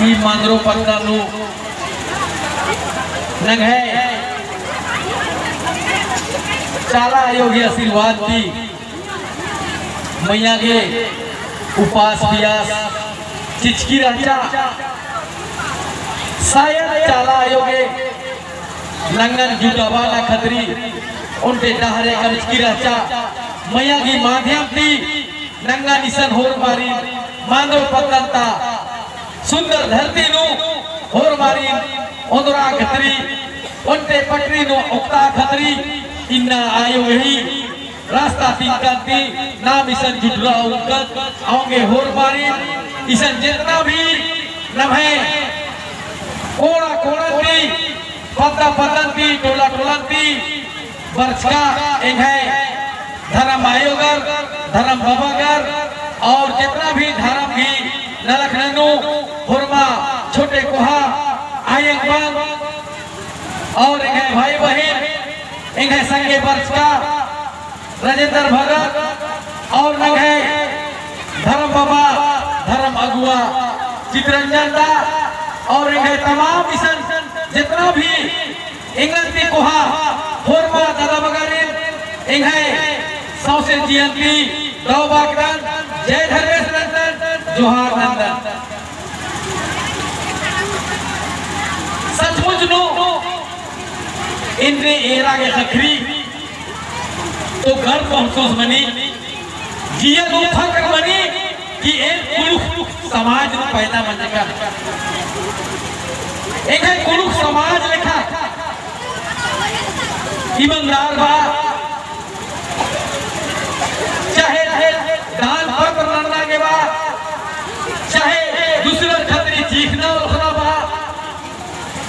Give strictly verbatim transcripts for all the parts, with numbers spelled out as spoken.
ई मांदरो पत्तन नू नंग्है चाला आयो गही आशीर्वाद ती मइय्याँ गे उपास पियास चिचकी रहचा। शायद चाला आयो गे नंगन जुटाबअना खतरी ओन्टे डहरे कमचकी रहचा। मइय्याँ गही माध्यम ती नंगन इसन होरमारिन मांदरो पत्तन ता सुंदर धरती नू होरमारिन ओन्दरआ खतरी, ओन्टे पटरी नू ओक्तआ खतरी इन्ना आयो गही रास्ता तिंकन ती नाम इसन जुटरआ ओंगकत। औंगे होरमारिन इसन जेतना भी नम्है कोड़ा कोड़न ती, पद्दा पद्दन ती, टोला टोलन ती बरचका एंग्है धरम आयोगर, धरम बबागर और जेतना भी धरम गही नलख ननू होरमा छोटे कोहा आयंग बंग और एंग्है भाई बहिन, एंग्है संगे बरचका राजेंद्र भगत और नंग्है धरम बबा, धरम अगुवा चितरंजन दा और एंग्है तमाम इसन जेतना भी एंगन ती कोहा होरमा दादा बगरिन एंग्है सौंसे जियन ती दव बागदन, जय धर्मेस नंदन, जोहार नंदन। सचमुच नू इन्ने एरा गे ख़क्खरी तो गर्व महसूस मनी, जिया नू फक्र मनी कि एन कुँड़ुख़ समाज नू पैदा मंजकन। एंग्है कुँड़ुख़ समाज लेखा ईमानदार बा, चाहे दान पत्र नन्ना गे बा, चाहे दूसरर खतरी चीखना उखना बा,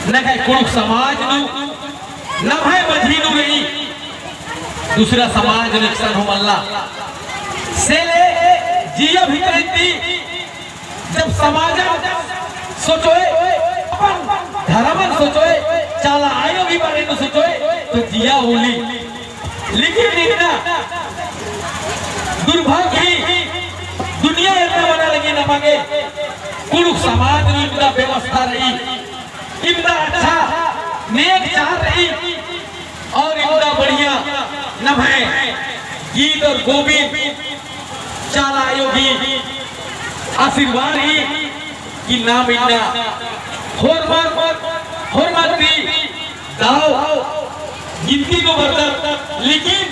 नंग्है कुँड़ुख़ समाज नू नम्है मझी नू रई, दूसरा समाज नू एकसन हूँ मल्ला। से ले जिया भितरन ती जब समाजन सोचोय, अपन धरमन सोचोय, चाला आयो गही बारे नू सोचोय, तो जिया होली। लेकिन इन्ना दुर्भाग्य ही दुनिया एतना मना लगी नमा गे, कुँड़ुख़ समाज नू इन्ना व्यवस्था रई। इवंदा अच्छा नेग चार रई और इवंदा बढ़िया नम्है गीत और गोविंद चाला आयो गही आशीर्वाद ही कि नाम इन्ना होरमर, होरमर ती दव गिनती नू बरदत, लेकिन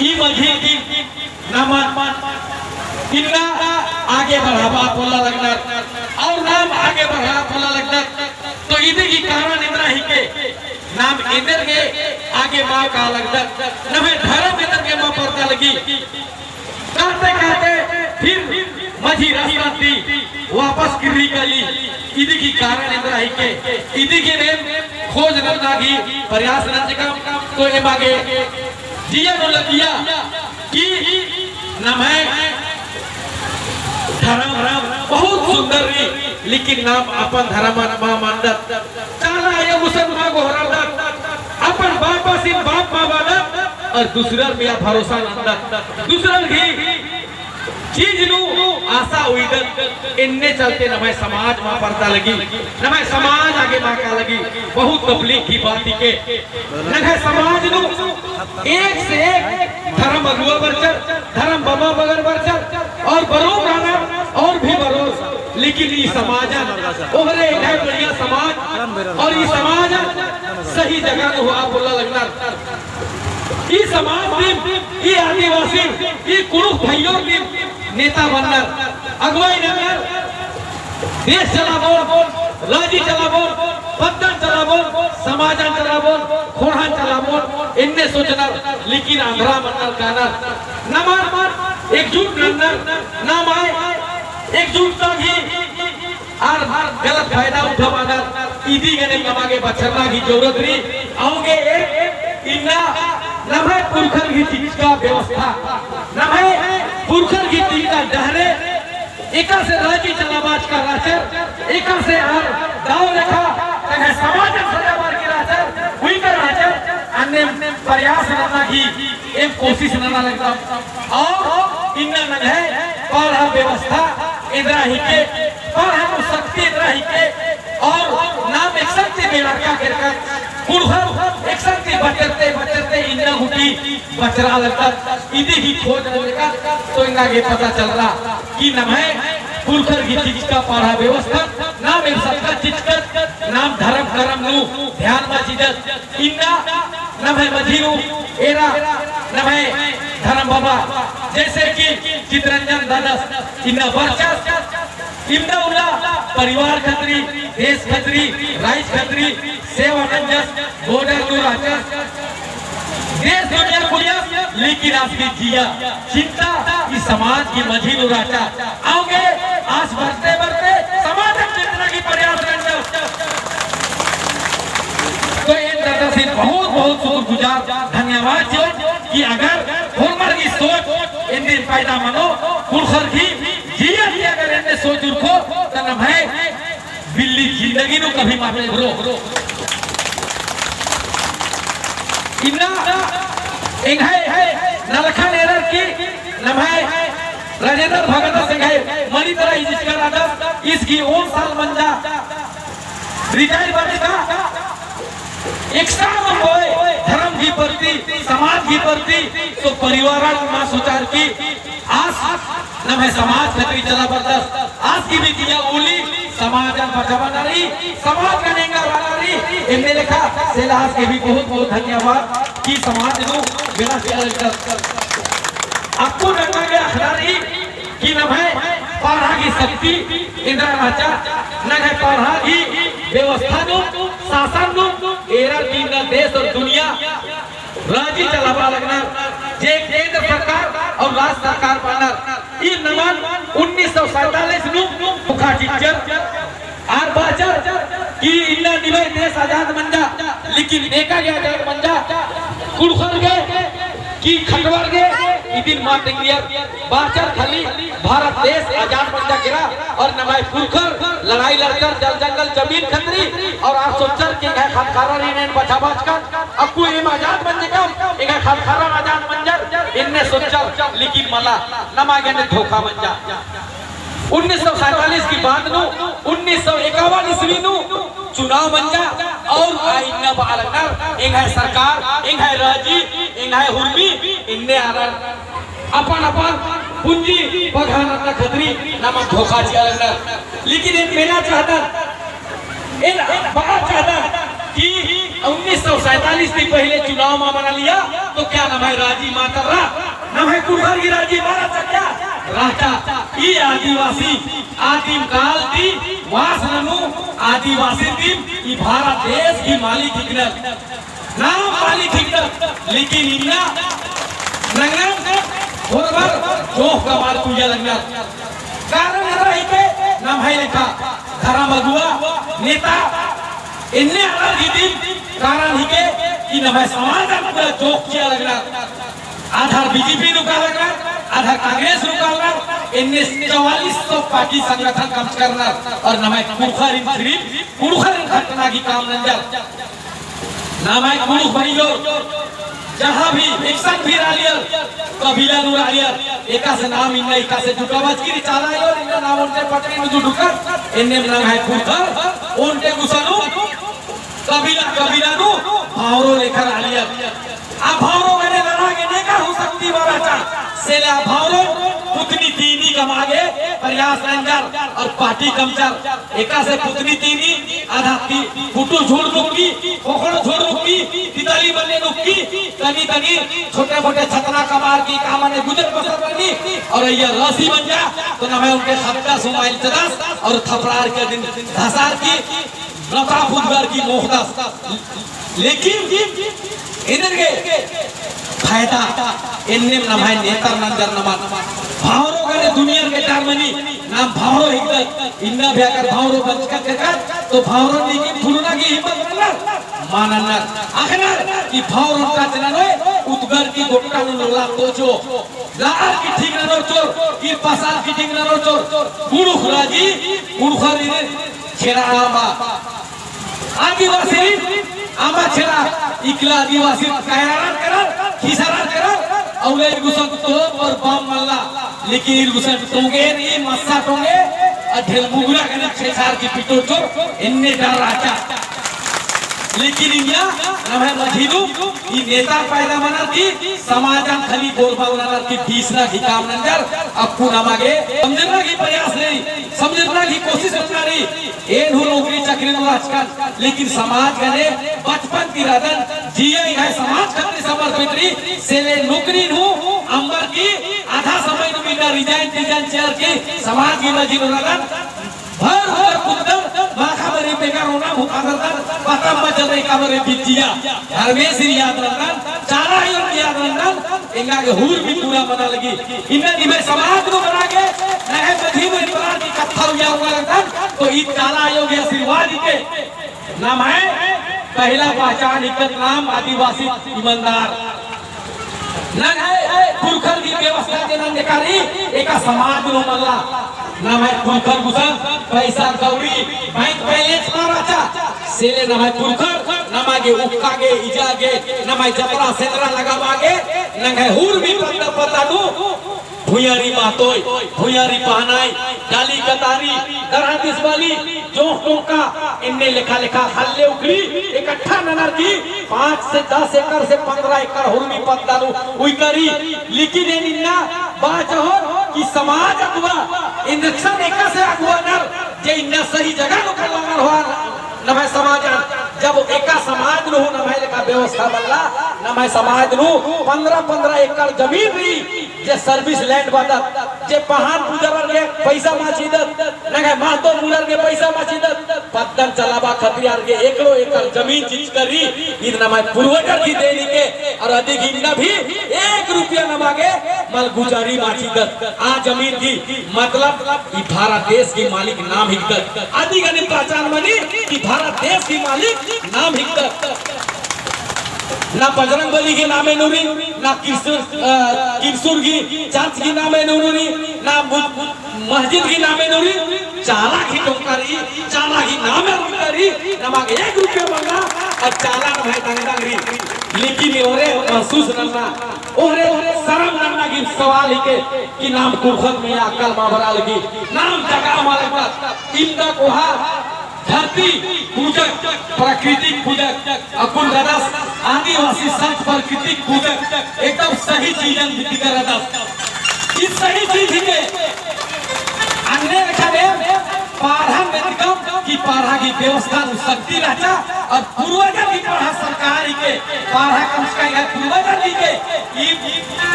ई मझी ती नमन इन्ना आगे बढ़ाबआ पोल्ला लगनर और नाम आगे बढ़ाबआ पोल्ला लगनर। तो इदी गही कारण एन्दरा हिके, नाम एन्देर गे आगे मल काला लगदत, नम्है धरम एन्देर गे मल परदा लगी। कहते कहते फिर मझी रास्ता ती वापस किर्री काली। इदी गही कारण एन्दरा हिके, इदी गही नेम खोज नन्ना गही प्रयास नंजकम। तो एमा गे जिया नू लगिया कि नम्है धरम बहुत सुंदर रई, लेकिन नाम अपन धरमन मल मन्दत। चाला आयो गुसन मल गोहरारदत, अपन बापासिन बाप मल बअदत, और दूसरर मइय्याँ भरोसा नन्दत। दूसरर गही चीज नू आशा उइदत, एन्ने चलते नम्है समाज मल परदा लगी, नम्है समाज आगे मल काला लगी। बहुत तकलीफ की बात हिके। नम्है समाज नू एक से एक धरम अगुवा बरचर, धरम बबा बगर बरचर, और बरोम रअनर, और भी बरोम, लेकिन ई समाजन ओहरे एंग्है बढ़िया समाज, और ई समाजन सही जगह नू होआ पोल्ला लगनर। ई समाज दिम, ई आदिवासी, ई कुँड़ुख़ भइयोर दिम नेता बन्नर, अगुवाई नन्नर, देश चलाबओन, राजी चलाबओन, पद्दन चलाबओन, समाजन चलाबओन, ख़ोंड़हन चलाबओन, एन्ने सोचनर, लेकिन अंधरा मन्नर कानर। नमन एकजुट नन्नर, नम्है एकजुटता गही आर गलत फायदा उठाबअनर, इदी गने नमा गे बछरना गही जरूरत रई। औंगे एक इन्ना नम्है पुरखर गही चिच्चका व्यवस्था, नम्है पुरखर गही चिच्चका डहरे, एकासे राजी चलाबाचका रहचर, एकासे आर दव लेखा तंग्है समाजन सजाबाचकी रहचर, उइका रहचर, अन्नेम प्रयास नन्ना गही एम कोशिश नना लगदम। और इन्ना नंग्है पड़हा व्यवस्था एन्दरा हिके, पड़हा नू शक्ति एन्दरा का केरकत, कुँड़ुख़र एकसन ती बचरते बचरते इन्ना गूटी बचरआ लगदत। इदी ही खोज नंजकत तो एंगा गे पता चलरआ कि नम्है कुँड़ुख़र गही चिच्चका पड़हा व्यवस्था, नाम एरसतका चिच्चकत, नाम धरम करम नू ध्यान मा चिदत। इन्ना नम्है मझी नू एरा नम्है धरम बाबा जैसे कि चितरंजन दादस इन्ना बरचस। इवंदा उल्ला परिवार खतरी, देश खतरी, राइज खतरी सेवा नंजस, border नू रहचस, देश दुनिया कुड़ियस, लेकिन आस गही जिया चिंता ई समाज गही मझी नू रहचा। औंगे आस बरते बरते समाजन चेतना गही प्रयास नंजस। तो एन दादासिन बहुत बहुत शुक्रगुजार, धन्यवाद चिओन कि अगर होरमर गही सोच एन्ने पैदा मनो, कुँड़ुख़र गही जिया ती अगर एन्ने सोच उरखो, तो नम्है बिल्ली जिंदगी नू कभी मल एबरो। इन्ना एंग्है नलखन एरर की नम्है राजेंद्र भगतस एंग्है मनी तरा इजचका रअदस, ईस गही ओन साल मंजा retire बरचका। एकसन नू होय धरम गही प्रति, समाज गही प्रति, तो परिवारन मा सोचर की आस नम्है समाज खतरी चला बरदस, आस गही भी जिया ओली, समाजन बचाबअना रई, समाज गने एंगा रअना रई, एन्ने लेखा सेले आस गही भी बहुत बहुत धन्यवाद कि समाज नू बेड़ा से अलग कर। अक्कु नंगा गे अख़ना रई कि नम्है पड़हा गही शक्ति एन्दरा रहचा, नम्है पड़हा गही व्यवस्था नू, शासन नू, एरा तीन देश और दुनिया राजी चलाबआ लगनर, जे केंद्र सरकार और राज्य सरकार बअनर। ई नमन उन्नीस सौ सैंतालीस नू धोखा चिच्चर, आर बाचर कि इन्ना निम्है देश आजाद मंजा, लेकिन नेका गे आजाद मंजा, कुँड़ुख़र गे कि खटवर गे, इदिन मा तेंगियर। बाचर खाली भारत देश आजाद मंजा केरा और नम्है पुरखर लड़ाई लड़चर जल जंगल जमीन खतरी और आर सोचर कि एंग्है ख़द्द ख़र्रर एन बछाबाचकन। अक्कु एम आजाद मंजकम, एंग्है ख़द्द ख़र्रर आजाद मंजर, एन्ने सोचर, लेकिन मला, नमा गे एन्ने धोखा मंजा। उन्नीस सौ सैंतालीस की बाद नू, उन्नीस सौ इक्यावन ईस्वी नू, चुनाव मंजा और आ इन्ना बआ लगनर, एंग्है सरकार, एंग्है राजी, एंग्है हुरमी, इन्ने आरर अपन अपन पूंजी बघाना ता खतरी नमा धोखा चिआ लगनर। लेकिन एन मेना चाहदन, एन बआ चाहदन कि उन्नीस सौ सैंतालीस ती पहिले चुनाव मा मनालिया, तो क्या नम्है राजी मा तर्रा? नम्है कुँड़ुख़र गही राजी मा रहचा क्या? रहचा। ई आदिवासी आदिम काल ती वास ननू आदिवासी दिम ई भारत देश गही मालिक हिकनर। नाम मालिक हिकनर, लेकिन इन्ना नंगन होरमर जोंख़ कमअर कुइया लगनर। कारण एरा हिके नम्है लेखा धरम अगुवा, नेता, एन्ने आलर गही दिम कारण हिके कि नम्है समाजन पूरा जोंख़ चिआ लगनर। आधार बीजेपी नू कालनर, आधार कांग्रेस नू कालनर, एन्ने चवालीस सौ पार्टी संगठन कमचका रअनर और नम्है कुँड़ुख़रिन सिर्फ कुँड़ुख़रिन खटना गही काम नंजर। नम्है कुँड़ुख़ भाई लोग, जहाँ भी एकसन भी रअलियर, कबीला नू रअलियर, एकासे नाम इन्ना एकासे जुटाबाचकी रई चाला आयो, इन्ना नाम ओन्टे पटरी नू जुटुकर, एन्ने नम्है कुँड़ुख़र ओन्टे गुसन नू कबीला कबीला नू भौंरो लेखा रअलियर। आ भौंरो गने लड़ा गे नेका हूँ शक्ति बरचा। सेले आ भौंरो पुतनी तीनी कमआ गे प्रयास नंजर और पार्टी कमचर। एकासे पुतनी तीनी आधा ती फुटू झुड़ नुक्की, खोखड़ो झुड़ नुक्की, तितली बल्ले नुक्की, तनी तनी छोटे मोटे छतना कमअर की का मने गुजर बसर ननी। और अइय्या रसी मंजा तो नम्है ओन्टे ख़द्दस हूँ माइल चदस और थपड़ार की अदिन धसार की नता फुदगर की मोख़दस। लेकिन एन्देरगे फायदा एन्नेम नम्है नेतर नंजर नमन। भौंरो गने दुनियर गे डर मनी, नाम भौंरो हिकदत, इन्ना भी अगर भौंरो बंचकत केरकत, तो भौंरो नीकिन फुलना की हिम्मत नन्नर, मा नन्नर। अख़नर कि भौंरो टच ननोय, उतगर की गोट्टा नू लोला तोचो। लार की ठीक ननोर चोर, ईर पसार की ठीक ननोर चोर, कुँड़ुख़ राजी, कुँड़ुख़र इन्ने छेड़ा अम्बा। आदिवासी अम्बा छेड़ा, इकला आदिवासी कायरार करर, खिसरार करर, अउर ईर गुसन तोप और बम मल्ला, लेकिन ईर गुसन टोंगे नहीं, मस्सा टोंगे, और ढेल मुगरा गने छेछार की पिटोर चोर, एन्ने डर रहचा। लेकिन इन्ना नम्है मझी नू ई नेता पैदा मनर की समाजन खाली बोलबा ननर की बीसना की काम नंजर। अक्कु नमा गे समझरना की प्रयास रई, समझरना की कोशिश नन्ना रई। एन हूँ नौकरी चाकरी नू रहचकन, लेकिन समाज गने बचपन ती रअदन, जिया एंग्है समाज खतरी समर्पित रई, से ले नौकरी नू अम्बर की आधा समय नू इन्ना resign टिजाइन चिअर की समाज की मझी नू रअदन। भर भर कुद्दन, माखा बरी बेकार ओना भूखा दरदन, पता मचल रई का बरे बिज्जिया। धर्मेस याद रअदन, चाला आयो याद रअदन, एंगा गे हुरमी पूरा मना लगी। इन्ना निम्है समाज नू बना गे, नम्है मझी नू इतवार की कत्था उइया उइया रअदन, तो ई चाला आयो गे आशीर्वाद इके। नम्है पहला पहचान हिकदत नाम आदिवासी ईमानदार। नम्है पुरखर की व्यवस्था जे नंजका रई, एका समाज नू मल्ला। नम्है पुरखर गुसन पैसा कौड़ी, bank balance मा रहचा। से ले नम्है पुरखर नमा गे उक्का गे, इजा गे, नम्है जतरा सेंदरा लगाबआ गे, नंग्है हुरमी पद्दा पद्दा नू भुइयारी महतोय, भुइयारी पहनाय, डाली कतारी, दरहा दिसबाली, जोंख़ टोंका, एन्ने लेखा लेखा हल्ले उखड़ी एकट्ठा ननर की पाँच से दस एकड़ से पन्द्रह एकड़ हुरमी पद्दा नू उइकरी। लेकिन एन इन्ना बआ चहोन कि समाज अगुवा, एन एकसन एकासे अगुवानर जे इन्ना सही जगह नू कल्लानर होअर। नम्है समाजन जब एका समाज नू हूँ नम्है लेखा व्यवस्था मल्ला, नम्है समाज नू पन्द्रह पन्द्रह एकड़ जमीन रई, जे service land बअदत, जे पहान पुजारर गे पैसा मा चिअदत, नंग्है महतो मुलर गे पैसा मा चिअदत, पद्दन चलाबआ खतरी आर गे एकड़ो एकड़ जमीन चिच्चका रई। ईद नम्है पूर्वजर की देन हिके, और अदिगे इन्ना भी एक रुपया नमा गे मलगुजारी मा चिअदत। आ जमीन की मतलब ई भारत देश की मालिक नाम हिकदत। अदिगे नीम पहचान मनी कि भारत देश की मालिक नाम हिकदत। ना बजरंग बली की नामे नू रई, ना किरसुर, अ, किरसुर की church की नामे नू रई, ना मु-, मस्जिद की नामे नू रई, चाला की टोंका रई, चाला की नामे टोंका रई, नमा गे एक रुपया मल्ला, और चाला नम्है दंगदंग रई। लेकिन ओरे महसूस नन्ना, ओरे सरम नन्ना की सवाल हिके कि नाम कुँड़ुख़त में अक्कल मा बरआ लगी, नाम जगह मा लगदत, इन्दा कोहा धरती पूजक, प्राकृतिक पूजक, अक्कुन रअदस आदिवासी संत प्राकृतिक पूजक, एकदम सही चीजन बिद्दी कर रअदस। ई सही चीज हिके। अन्ने लेखा में पड़हा में दिखम कि पड़हा की व्यवस्था नू शक्ति रहचा और पूर्वजर की पड़हा सरकार हिके, पड़हा कमचका एंग्है पूर्वजर हिके। ई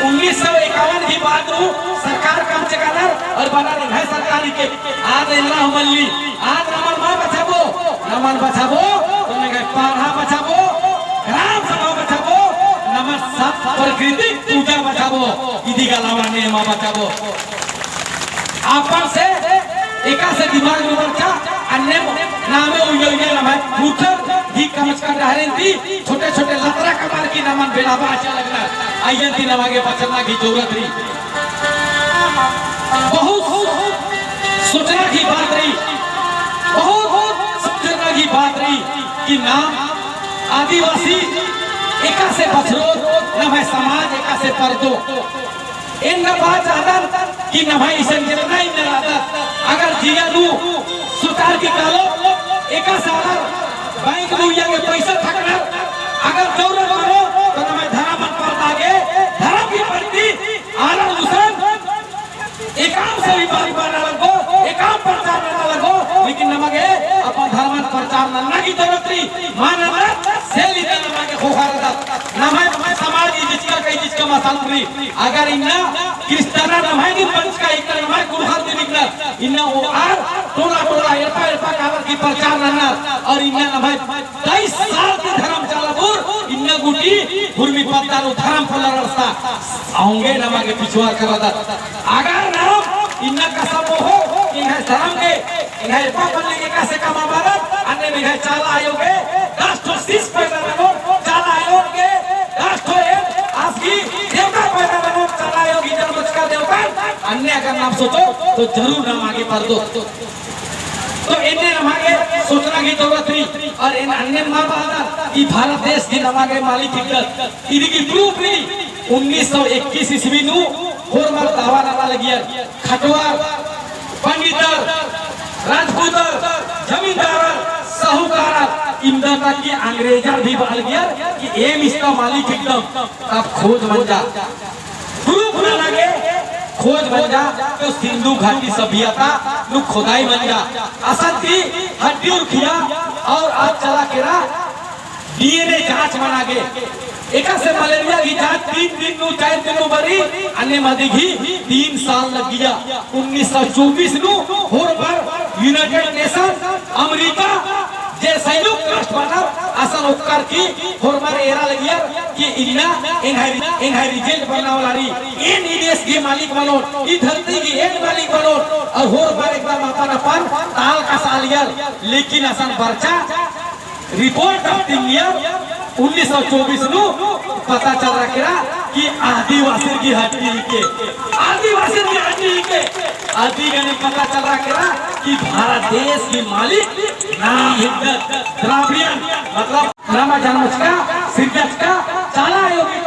उन्नीस सौ इक्यावन की बाद नू सरकार कमचका नर और बअनर एंग्है सरकार हिके। आद एन्ने हूँ मल्ली, आद नमन मा बछाबओ, नमन बछाबओ, तो नंग्है पड़हा बछाबओ, ग्राम सभा बछाबओ, नमन सब प्राकृतिक पूजा बछाबओ, इदी गा अलावा ने मा बछाबओ। अपन से एकासे दिमाग नू बरचा, अन्ने नामे उइया उइया नम्है पुरखर ही कमचका डहरेन ती छोटे छोटे लतरा कमअर की नमन बेलाबआ चिआ लगनर, अइय्यन ती नमा गे बचरना की जरूरत रई। बहुत सोचना की बात रई, बहुत समझरना की बात रई कि नाम आदिवासी एकासे बछरओ, नम्है समाज एकासे परदो। एन गा बआ चाहदन कि नम्है इसन जेतना इन्ना रअदत, अगर जिया नू सुतार की कालो, एकासे अगर बैंक नू उइया गे पैसा थकनर, अगर जरूरत मनो, तो नम्है धरमन परदा गे, धरम की प्रति आदर गुसन, एकाम से भी बात बअना लगो, एकाम प्रचार नना लगो, लेकिन नमा गे अपन धरमन प्रचार नन्ना की जरूरत रई, मा नन्नर, से ले इन्ना नमा गे ख़ोख़ा रअदत। नम्है, नम्है समाज ई जिचका कई जिचका मसाल रई। अगर इन्ना क्रिस्तानर नम्है दिम पंचका इकनर, नम्है कुँड़ुख़र दिम इकनर, इन्ना ओ आर टोला टोला एड़पा एड़पा कालर की प्रचार नन्नर, और इन्ना नम्है तेईस साल की धरम चालाबओर, इन्ना गूटी हुरमी पद्दा नू धरम पोल्लर रअदस। औंगे नमा गे पिछुआ करदत। अगर नाम इन्ना कसम हो कि एंग्है धरम गे, एंग्है एड़पा पल्ली गे एकासे कमआ बरदत, अन्नेम एंग्है चाला आयो गे दस ठो शिष्य पैदा ननोर, चाला आयो गे दस ठो एन आस गही देवता पैदा ननोर, चाला आयो गही जन्मचका देवता, अन्ने अगर नाम सोचो, तो जरूर नाम आगे परदो। तो एन्ने नमा गे सोचना की जरूरत रई, और एन अन्ने मा बअदन, ई भारत देश गही नमा गे मालिक हिकदत। इदी गही proof रई, उन्नीस सौ इक्कीस ईस्वी नू होरमर दावा नना लगियर, खटवार, पंडितर, राजपूतर, जमींदारर, साहूकारर, इन्दा तक कि अंग्रेजर भी बअलगियर कि एम इस्ता मालिक एकदम, तब खोज मंजा। प्रूफ नना गे खोज मंजा, तो सिंधु घाटी सभ्यता नू खोदाई मंजा। असन ती हड्डी उरखिया और आज चला केरा डीएनए जांच मना गे। एकासे मलेरिया की जांच तीन दिन नू, चार दिन नू बरी, अन्नेम अदी गही तीन साल लग्गिया। उन्नीस सौ चौबीस नू होरमर यूनाइटेड नेशन, अमेरिका, जे संयुक्त राष्ट्र बअनर, असन ओक्कर की होरमर एरा लगियर कि इन्ना एंग्है, एंग्है रिजल्ट बरना वाला रई, एन ई देश गही मालिक बनोन, ई धरती गही एन मालिक बनोन, और होरमर एकदम अपन अपन ताल कसालियर, लेकिन असन बरचा रिपोर्ट अब तिंगिया उन्नीस सौ चौबीस नू पता चलरा केरा कि आदिवासिर गही हड्डी हिके, आदिवासिर गही हड्डी हिके। अदी गने पता चलरा केरा कि भारत देश गही मालिक नाम हिकदत द्राविडियन, मतलब नाम जनमचका, सिरजचका, चाला आयो गही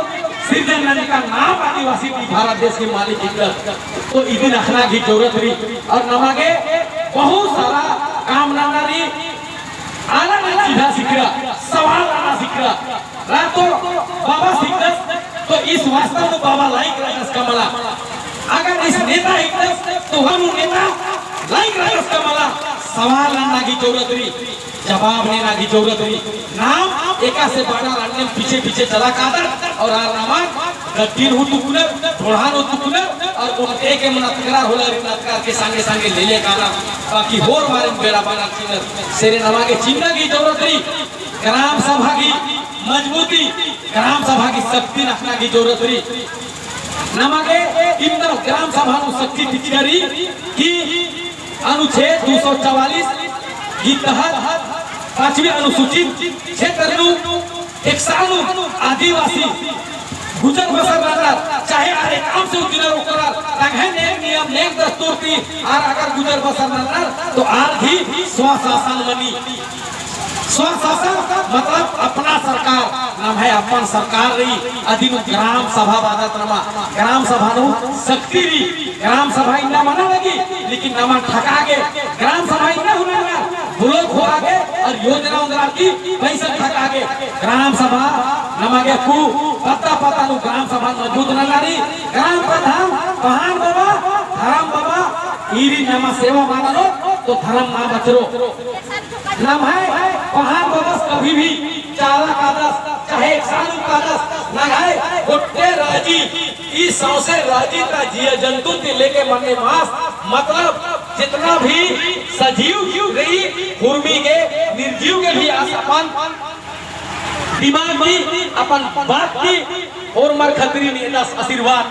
सिरजन नंजका नाम आदिवासी गही भारत देश गही मालिक हिकदत। तो इदिन अख़ना गही जरूरत रई और नमा गे बहुत सारा काम नन्ना रई। आलर चीन्हा सिखरा, सवाल नना सिखरा। रातो बाबस हिकदस, तो इस वास्ता तो बाबा लायक रअदस का मला। अगर इस नेता हिकदस, तो हूँ नेता लायक रअदस का मला। सवाल नन्ना गही जरूरत रई, जवाब नेना गही जरूरत रई। नाम एकासे बड़ा अन्नेम पीछे पीछे चला कादर और आर नमा गद्दीन हूँ तुकनर, ढोड़हान हूँ तुकनर, और ओन्टे के मनतकरार होले नतकरार के संगे संगे लेले काना, बाकी होरमारिन बेड़ा बअना चिअनर। सेरे नमा गे चिअना गही जरूरत रई, ग्राम सभा गही मजबूती, ग्राम सभा गही शक्तिन अख़ना गही जरूरत रई। नमा गे इन्ना ग्राम सभा नू शक्ति टिचका रई कि अनुच्छेद दो सौ चवालीस गही तहत पाँचवीं अनुसूचित क्षेत्र नू एकसन नू आदिवासी गुजर बसर नन्नर, चाहे आर एकअम से उज्जनर उक्करर, तंग्है नेग नियम, नेग दस्तूर ती आर अगर गुजर बसर नन्नर, तो आर गही स्वशासन मनी। स्वशासन मतलब अपना सरकार, नम्है अपन सरकार रई, अदिन ग्राम सभा बअदत नमा, ग्राम सभा नू शक्ति रई, ग्राम सभा इन्ना मना लगी, लेकिन नमा ठका गे, ग्राम सभा इन्ना हूँ नन्ना, block होआ गे, और योजना उन्दरा की पैसा ठका गे, ग्राम सभा नमा गे कु पत्ता पत्ता नू ग्राम सभा मजबूत नन्ना रई, ग्राम प्रधान, पहान बाबा, धरम बाबा, ईरी नमा सेवा मना लो, तो धरम मा बछरो। नम्है पहान बबस कभी भी चाला कादस, चाहे एकसन कादस, नंग्है गोट्टे राजी, ई सौंसे राजी ता जिया जंतु ती लेके मन्ने मास, मतलब जितना भी सजीव रई, उर्मी गे, निर्जीव गे भी आस अपन दिमाग ती, अपन बात ती, होरमर खतरी नेदस आशीर्वाद।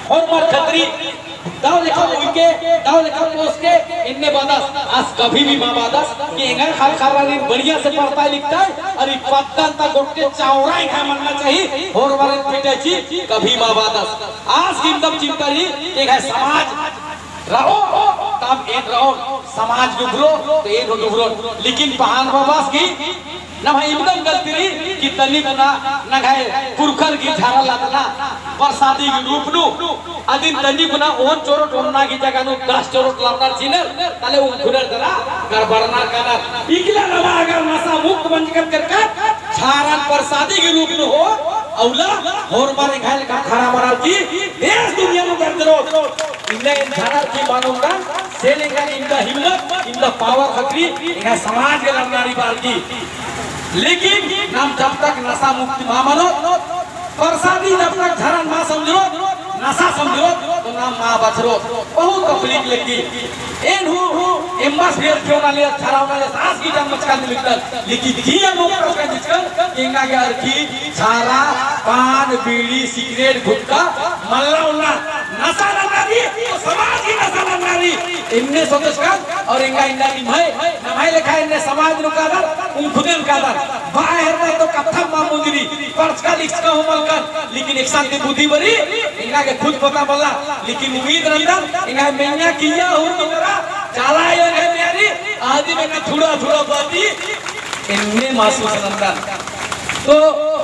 होरमर खतरी दव लेखा उइके, दव लेखा पोसके, एन्ने बअदस, आस कभी भी मा बअदस, कि एंग्है खल खर्रारिन बढ़िया से पढ़तय लिखतय, और ई पद्दन ता गोट्टे चौरा एंग्है मन्ना चाही, होरमर पिटे ची, कभी मा बअदस। आस गिन्दम चिंता रई, कि एंग्है समाज रओ, तब एन रओ, समाज डुबरो, तो एन हूँ डुबरो। लेकिन पहान बबस गही नम्है इबदम गलती रई कि तनी कुना नंग्है पुरखर गही झरा लदना, परसादी गही रूप नू, अदिन तनी कुना ओन चोरोट ओन्ना गही जगह नू दस चोरोट लदनर चिअनर, तले उंखुनर दरा गड़बड़नर कानर। इकला नमा अगर नशा मुक्त मंजकत केरकत, झरन परसादी गही रूप नू हो, अउला होरमर एंग्है लेखा खड़ा मरर की देश दुनिया नू गरजरोत। इन्ना एन झरर की मानोन दन, से लेखा इन्दा हिम्मत, इन्दा power खतरी, एंग्है समाज गे लड़ना रई बअर की। लेकिन नाम जब तक नशा मुक्ति मा मनोत, परसादी जब तक झरन मा समझरोत, नशा समझरोत, तो नाम मा बछरोत। बहुत तकलीफ लगी। एन हूँ, हूँ, एम्बस भी क्यों ना ले, झरा ना ले, सास की जान मचका नहीं मिलता। लेकिन जिया लोग का जिसका, एंगा के अरखी, झरा, पान, बीड़ी, सिगरेट, गुटखा, मल्ला उल्ला, नशा नन्ना रई, तो समाज ही नशा नन्ना रई। एन्ने सोचस का, और एंगा इन्ना निम्है, नम्है लेखा एन्ने समाज नू कादर, उंखुदन कादर। बआ हेरदय तो कत्था मा मुंजरी, पढ़चका लिखचका हूँ मलकन, लेकिन एकसन ती बुद्धि बरई, एंगा गे खुद पता मल्ला, लेकिन उम्मीद नन्दन, एंगा मेन्या किया हूँ नन्दरा, चाला आयो एंग्है मेरी, आदि में थोड़ा थोड़ा बाती, एन्ने महसूस नन्दन। तो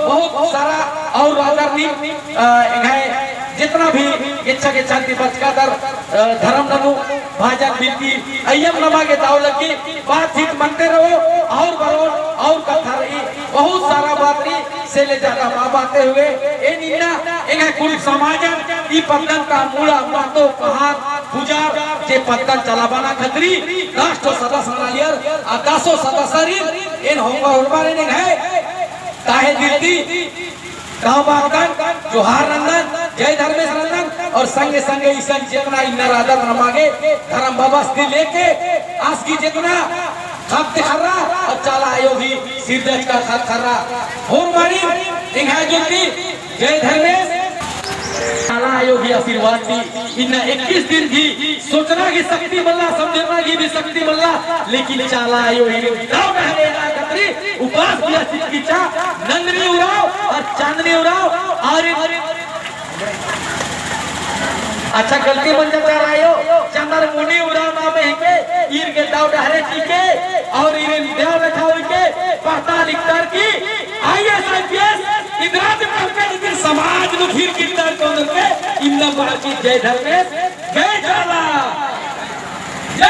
बहुत सारा और राजर नीम, अ, एंग्है जितना भी गेच्छा गेच्छा ती बरचका दर, अ, धरम ननू, भाजन बिनती अइय्यम नमा गे दव लग्गी। बातचीत मनते रहो, और बरओन, और कत्था रई, बहुत सारा बात रई, से ले ज्यादा मा बाते हुए, एन इन्ना एंग्है कुँड़ुख़ समाजन ई पद्दन ता मूड़ा महतो कहार पुजार जे पद्दन चलाबअना खतरी दस ठो सदस्य ननालियर, आ दसो सदस्यरिन एन होरमर होरमर एन एंग्है ताहे दिल ती गाँव बागदन, जोहार नन्दन, जय धर्मेस नन्दन, और संगे संगे इसन जेतना इन्ना रअदत नमा गे धरम बाबस ती लेके आस गही जेतना ख़द्द ख़र्रा और चाला आयो गही सिरजचका ख़द्द ख़र्रा होरमारिन एंग्है जोन ती जय धर्मेस। चाला आयो गही आशीर्वाद ती इन्ना इक्कीस दिन गही सोचना गही शक्ति मल्ला, समझना गही भी शक्ति मल्ला, लेकिन चाला आयो ईरिन दव डहरे एरा खतरी उपास किया चिचकी चा नंदनी उराँव और चांदनी उराँव और अच्छा गलती मंजा चाला आयो, चंदरमुनी उराँव नामे हिके, ईर गे दव डहरे चिके और ईरिन देव लेखा हुइके पढ़ता लिखता की IAS IPS इदरा ती पढ़के लेकिन समाज नू फिर किरदार कौन के इन्ना बाकी जय धर्मेस, जय चाला।